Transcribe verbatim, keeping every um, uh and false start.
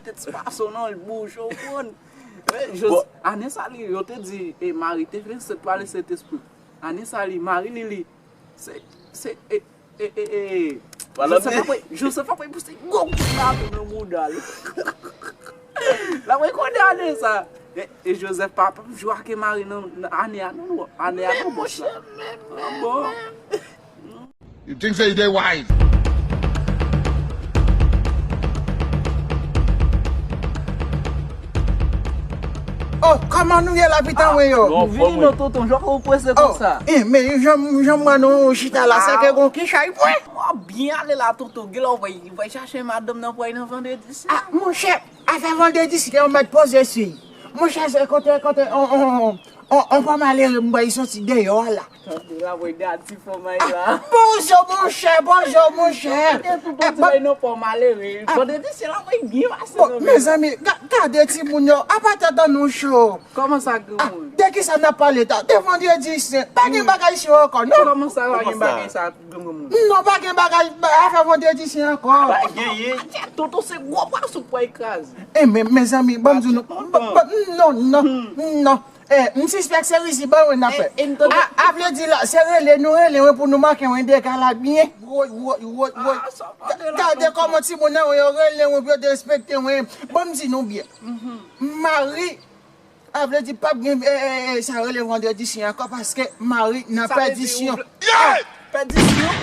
Tèt swason nan bouch ou konn. Ane sa li, yo te di e Mari te vle se pale Sentespri. Ane sa li, Mari li li. Se, se, e, e, e, e. Joseph apre, Joseph apre pouse gwo kout baton nan mouda li. L apre kondane sa. E, e Joseph pa, pa jwe ak Mari nan, nan ane a non, ane a non, bòs la. Ah, bon. You think say they wise? Oh, kòman nou ye la pitan mwen yo? Vini non tonton, jòk ou prese konsa. Eh, men jan jan mwen nou chita la, se ke gon ki chay pwen. Mwen byen ale la tonton, gen lè w vay chache madanm nan pou al nan vandredi. Ah, monchè, afè vandredi se yon mèt poze si. Monchè, se kote kote on on on on pa malere m bay soti deyò a la. Tande la mwen gad ti fanm ay la. Bonjou monchè, bonjou monchè. Tande tonton ti bay non pa malere. Vandredi se la mwen byen pase. Bon, mezanmi, gade timoun yo, apa tèt an nou cho. Kòman sa granmoun? De ki sa n ap pale ta? De vandredi sen. Pa gen bagay si yo ankò, non? Kòman sa pa gen bagay sa granmoun? Non, pa gen bagay afè vandredi sen ankò. Tonton se gwo pwason pou ekraze. E men mezanmi, ban m di nou. Non, non, non. Eh, m sispèk se rizi ban mwen n ap fè. A vle di la, se rele nou rele mwen pou nou manke mwen dega la byen. Woy, woy, woy, woy. Gade kòman timoun nan yo rele mwen pou yo derespekte mwen. Ban m di nou byen. Mari, a vle di p ap gen sa rele vandredi sen ankò paske Mari nan pèdisyon. Pèdisyon?